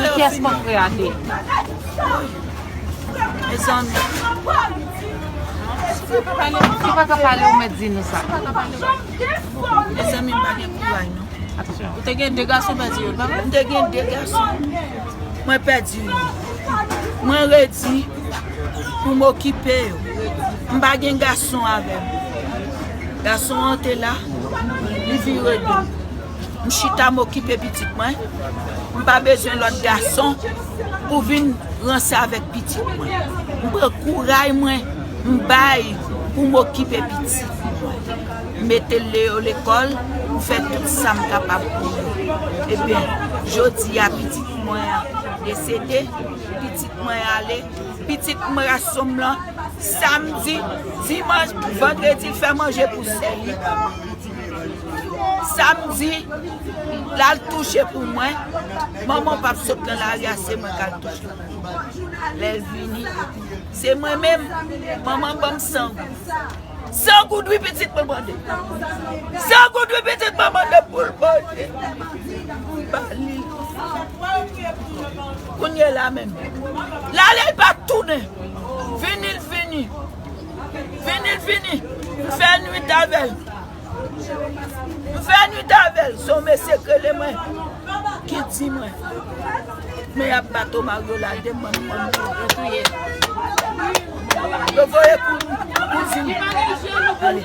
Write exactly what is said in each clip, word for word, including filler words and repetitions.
Kiyès konfrè a te ye? Mezanmi. Si w pa ka pale, ou mèt di nou sa. Mezanmi, m pa gen kouraj, non. Ou te gen de gason, pèdi youn, pa vre? M te gen de gason. Mwen pèdi youn. Mwen redi pou m okipe yo. M pa gen gason avè m. Gason an te la, li vire do. M chita, m okipe pitit mwen. M pa bezwen lòt gason pou vin ranse avèk pitit mwen. M pran kouraj mwen, m bay pou m okipe pitit mwen. M mete l deyo lekòl, m fè tout sa m kapab pou li. Ebyen, jodi a pitit mwen an desede, pitit mwen ale, pitit mwen gason m lan, samdi, dimanch, vandredi, l fè manje pou sè li. Samdi, l al touche pou mwen. Manman w p ap sot nan lari a, se mwen k al touche pou li. Lè l vini, se mwen menm. Manman ban m san goud. San goud, wi, pitit mwen mande. San goud, wi, pitit mwen mande pou l manje. Pou l ba li. Kounye la menm. L ale, l pa tounen. Vini, l vini. Vini, l vini. M fè nwit avè l. M fè nwit avè l. Se yon mesye k rele mwen, ki di mwen, men y ap bat Omario la, de mwen, mwen, mwen, yo touye. Yo voye kou, kouzin. Ale.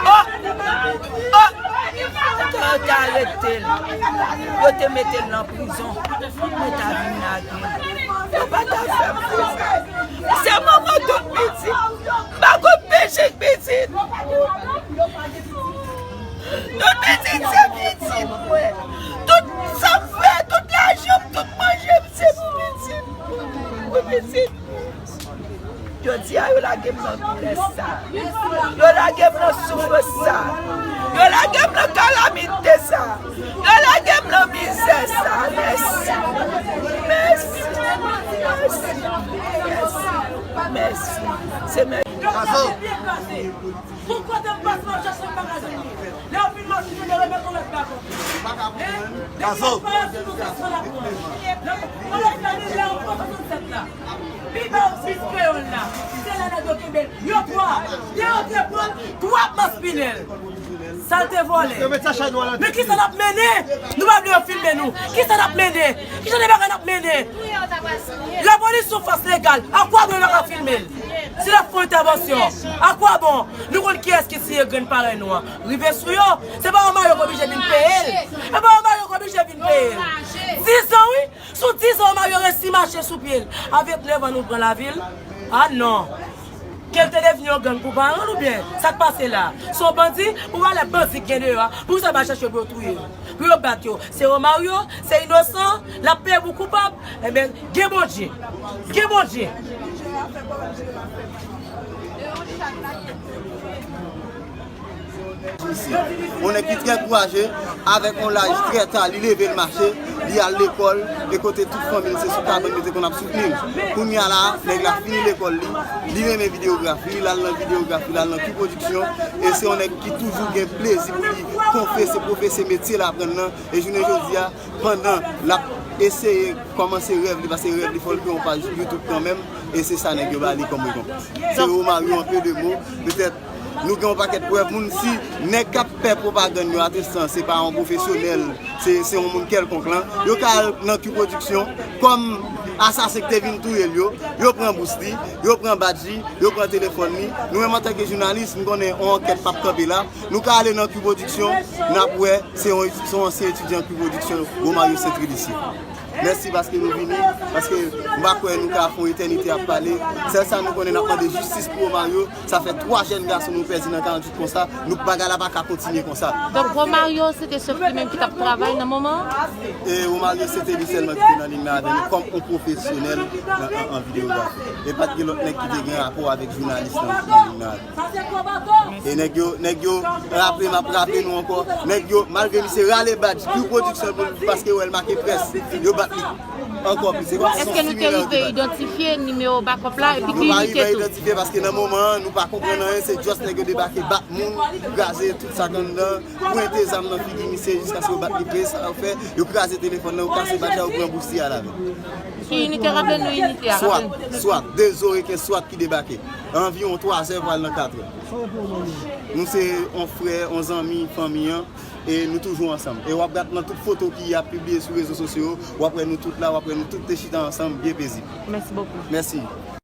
Oh! Oh! Yo te arete l. Yo te mete l nan prizon. Mwen ta vin lage l. Yo pa ta fè m konsa. Se manman tout pitit. M pa konn peche pitit. Tout pitit se pitit mwen. Tout sa m fè, tout lajan m, tout manje m, se pou pitit mwen. Pou pitit mwen. Jodi a, yo lage m nan doulè sa. Yo lage m nan soufrans sa. Yo lage m nan kalamite sa. Yo lage m nan mizè sa. Mèsi. Mèsi. Mèsi. Mèsi. Mèsi. Se mèsi. Tout kote m pase, m ap chache, m pa ka jwenn li. Lè yo fin mache, yo remèt yon lòt baton. Hein? Gazo. Lè yo fin mache, yo saswen la pran. Lè yo fin mache, lè yo pran swasannsèt la. Pi ba yo plis kreyòl la. Se la nèg yo kenbe l. Yo twa. Lè yo te pran l, twa ap maspinen l. Sa l te vòlè. Men kisa n ap mennen? Nou pa vle yo filme nou. Kisa n ap mennen? Ki jan de bagay n ap mennen? Lapolis se yon fòs legal. A kwa bon yo pa ka filme l? Si l ap fè yon entèvansyon, a kwa bon? Nou konn kiyès ki siye grenn parèy nou an. Rive sou yo, se pa Omario k oblije vin peye l. Se pa Omario k oblije vin peye l. Dizan, wi. Sou dizan, Omario resi mache sou pye l. A vennèf an nou pran lavil? A non. Ke l te devni yon gang pou paran l oubyen? Sa k pase la? Se yon bandi? Pou valè bandi k gen deyò a, pou sa pa chache pou yo touye yo, pou yo bat yo? Se Omario, se inosan, l ap peye pou koupab. Ebyen, gen Bondye. Gen Bondye. Yon nèg ki trè kouraje, avèk yon laj trè ta, li leve, l mache, li al lekòl, e kote tout fanmi l se sou kabann yo te konn ap soutni l. Kounye a la, nèg la fini lekòl li, li renmen videyografi, l al nan videyografi, l al nan Q Production, e se yon nèg ki toujou gen plezi pou li konfese, pwofese metye l aprann nan, e jounen jodi a, pandan l ap eseye kòmanse rèv li, paske rèv li fò l kreye yon paj YouTube kanmenm, e se sa nèg yo ba li kòm rekonpans. Se Romario, en peu de mots, petèt nou gen yon pakèt prèv moun, si nèg k ap fè pwopagann yo, atestan, se pa yon pwofesyonèl, se, se yon moun kèlkonk lan, yo ka al nan Q Production kòm asasen ki te vin touye l yo, yo pran bous li, yo pran badj li, yo pran telefòn li. Nou menm antanke jounalis, m konnen yon ankèt p ap kanpe la, nou ka ale nan Q Production, n ap wè, se yon, se yon ansyen etidyan Q Production, Romario Saint Trilissie. Mèsi paske nou vini, paske m pa kwè nou ka fè yon etènite ap pale. Sèl sa nou konnen, n ap mande jistis pou Romario. Sa fè twa jèn gason nou pèdi nan karanntuit konsa. Nou, bagay la pa ka kontinye konsa. Donk, Romario, se te sèf li menm ki t ap travay nan moman an? E Romario, se te li sèlman ki te nan liy nan avè nou kòm yon pwofesè. pwofesyonèl nan, an, an videyografi. E pa t gen lòt nèg ki te gen rapò avèk jounalis nan, nan jounal. E nèg yo, nèg yo, raple m ap raple nou ankò, nèg yo, malgre misye rale badj Q Production pou l, paske wè l make près, yo bat li ankò plis. Se kòmsi se yon similar de badj. Èske nou te rive idantifye nimewo bakòp la epi ki inite tou? Nou pa rive idantifye paske nan moman an, nou pa konprann anyen, se just nèg yo debake, bat moun, kraze tout sa k anndan, pwente zam nan figi misye jiskaske yo bat li, peye sa yo fè, yo kraze telefòn nan, yo kase badj la, yo pran bousti a ladan. Ki inite, raple nou inite a, raple nou. Swat, swat, de Zoreken Swat ki debake. Anviwon twa zè pral nan kat è. Nou se yon frè, yon zanmi, fanmi an, e nou toujou ansanm. E w ap gade nan tout foto ki ap pibliye sou rezo sosyo yo, w ap wè nou tout la, w ap wè nou tout te chita ansanm, byen pezib. Mèsi bokou. Mèsi.